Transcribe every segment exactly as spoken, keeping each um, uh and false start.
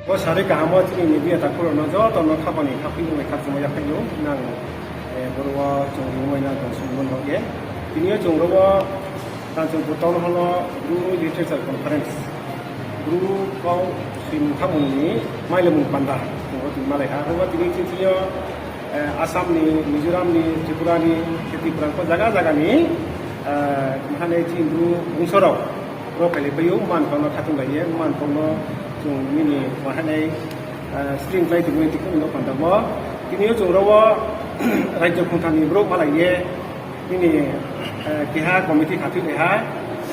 Bo sari kaham wo chini media takhu rao no joto no khaphang ni khaphang ni khakchangmo yaphaih ou. Nang, eh, boro wo chung rungmai na tong sungmo no ye. Tini yo chung ro wo Kanchanpur Town Hall wo Bru Literature Conference, Bru kau soimung khamung ni mailemung panda chung ro tini malai ha. Ro wo tini chini yo, eh, Assam ni, Mizoram ni, Tripura ni, Tripura ko jaga jaga ni, eh, mahanai chini Bru bungso rao ro phailai pai ou, man kau no khatung lai ye, man kau no chung nini mahanai, eh, string klái tongmani tikhu no panda wo. Tini yo chung ro wo rajyo khongtham ni brouh malai ye, nini, eh, keha committee khathoilai ha,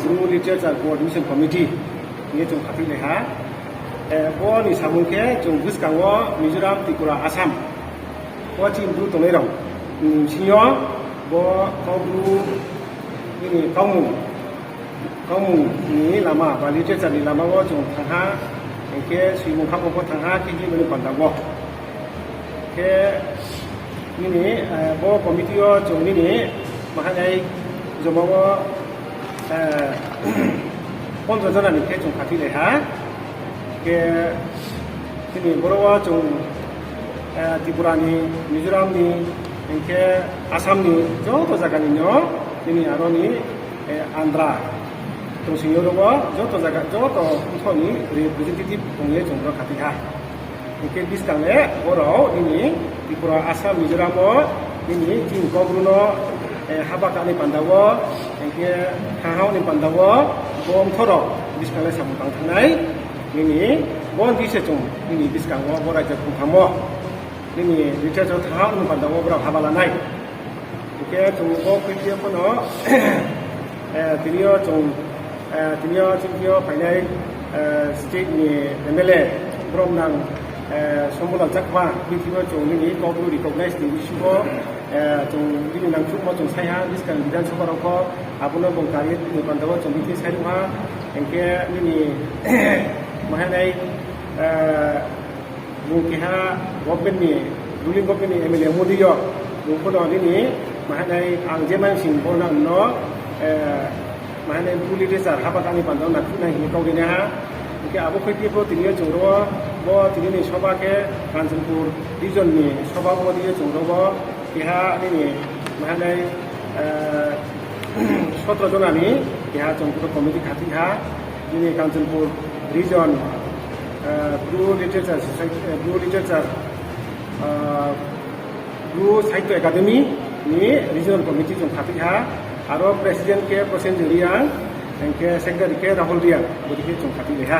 Bru Literature Coordination Committee, nini chung khathoilai ha. Eh, bo ni samung khe chung buskang wo Mizoram, Tripura, Assam, bo chini Bru tongnai rao, mm, sing yo bo Kaubru nini kaumung, kaumung ni lama ba literature ni lama wo chung thang ha, hing khe soimung khaphang pho thang ha, khe himani panda wo. Khe nini, eh, bo committee yo chung nini mahanai joma wo, eh, pondro jona ni khe chung khathoilai ha. Khe nini boro wo chung, eh, Tripura ni, Mizoram ni, hing khe Assam ni joto zaga ni no, nini aro ni, eh, Andhra tongsing yo ro wo joto zaga, joto mthoh ni representative tong ye chung ro khathoi ha. Hing khe buskang le borao nini Tripura, Assam, Mizoram wo nini chini Kaubru no, eh, haba kani panda wo, hing khe thang ha ni panda wo, bo mthoh rao buskang le samung tang thanngnai. Nini bo ni se chung nini buskang wo bo rajyo khongtham wo nini literature thang ha ni panda wo brao haba lanai. Hing khe chung bo khuiphi ye pho no, eh, tini yo chung, eh, tini yo chini yo phainai, eh, state ni M L A bromnang, eh, Sombulal Chakma, bini thing yo chung nini Kaubru recognize ni issue wo, eh, chung bini nangkhruhmo chung sai ha, buskang Bidhan Sabha rao pho, abo no bung kari ye tini panda wo chung bini sai ha, hing khe nini mahanai, eh, bung keha government ni, ruling government ni M L A ongmo dei yo, bung pho no nini mahanai ang je mansing bo nang no, eh, mahanai Bru literature haba kani panda wo nangkhruh nai hing ye kau ri nai ha. Hing khe abo khuiphi ye pho tini yo chung ro wo, bo tini ni soba khe Kanchanpur region ni soba ongmo dei yo chung ro wo, keha nini mahanai, eh, সতেরো jona ni keha chung pho committee khathoih ha, nini Kanchanpur region, eh, Bru Literature Society, eh, Bru Literature, eh, Bru Sahitya Academy ni regional committee chung khathoih ha, aro president khe Prosenjit Reang, hing khe secretary khe Rahul Reang, bodei khe chung khathoilai ha.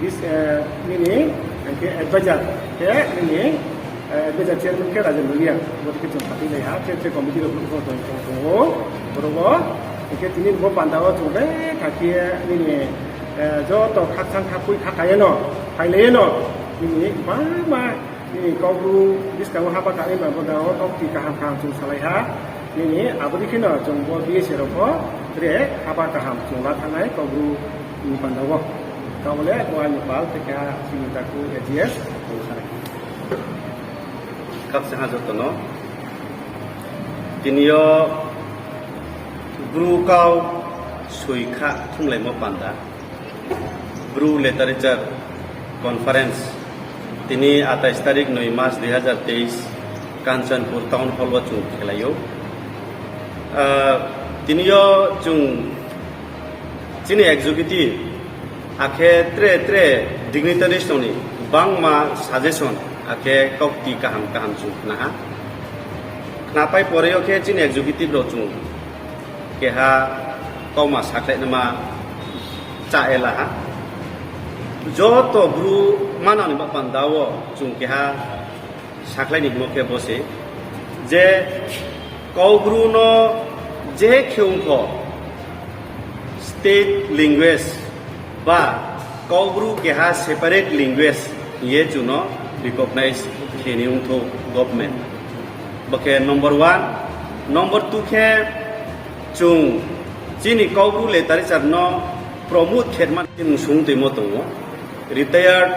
Bis, eh, nini, hing khe advisor khe nini, eh, advisor chairman khe Rajendra Reang, bodei khe chung khathoilai ha, tre tre committee rao brouh tong tong tong ou, boro wo, hing khe tini bo panda wo chung betha khe nini, eh, joto khakchang khakpoi khaka ye no, phailai ye no, nini bangma, nini Kaubru buskang wo haba kani panda wo kaukti kaham kaham chung salai ha, nini abo dei khe no chung bo B S A rao pho tre haba kaham chung la thanngnai Kaubru ni panda wo. Tao le bo aini pal tei khe ha chini takhu A G S, bung sanai. Khakchang ha joto no. Tini yo Bru kau soi kha thumlaimo panda, Bru Literature Conference, tini আঠাইশ তারিখ নয় মাস দুই হাজার তেইশ, Kanchanpur Town Hall wo chung khelai ou. Ah, tini yo chung chini executive, akhe tre tre dignitaries rao ni bangma suggestion, akhe kaukti kaham kaham chung khna ha. Khnapai pore yo khe chini executive rao chung keha kauma sakhlainaima chá ye la ha. Joto Bru manang ni ba panda wo chung keha sakhlai ni hingmo khe bo se je Kaubru no je khe ong pho state language ba Kaubru keha separate language hing ye chung no recognize khe ni ongthou government. Bo khe number one. Number two khe chung chini Kaubru literature no promote khe man chung sung toimo tong ou. Retired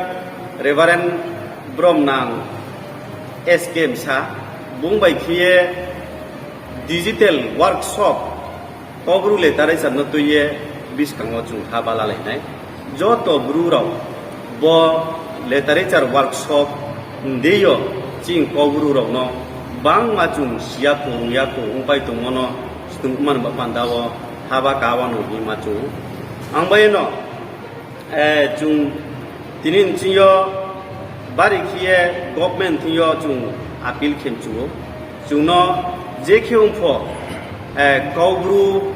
Reverend Bromnang S K Msa, bung bai khe ye digital workshop Kaubru literature no tui ye Buskang wo chung haba lalai nai. Joto Bru rao bo literature workshop dei yo chini Kaubru rao no bangma chung si ya kho, ong ya kho, ongpai tongmo no snung mani ba panda wo haba ka wano hingma chung. Ang bai no, chung tini nching yo bari khe ye government thing yo chung appeal khe mchu ou. Chung no je khe ong pho, Kaubru,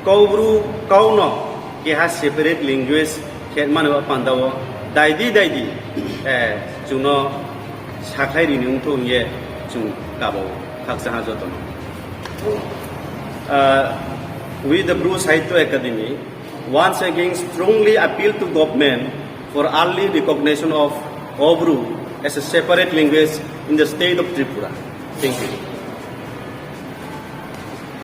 Kaubru kau no keha separate language khe mani ba panda wo dai di, dai di, chung no sakhlai ri ni ongthou hing ye chung kabo khakchang ha joto no. We the Bru Sahitya Academy once again strongly appeal to government for early recognition of Kaubru as a separate language in the state of Tripura. Thank you.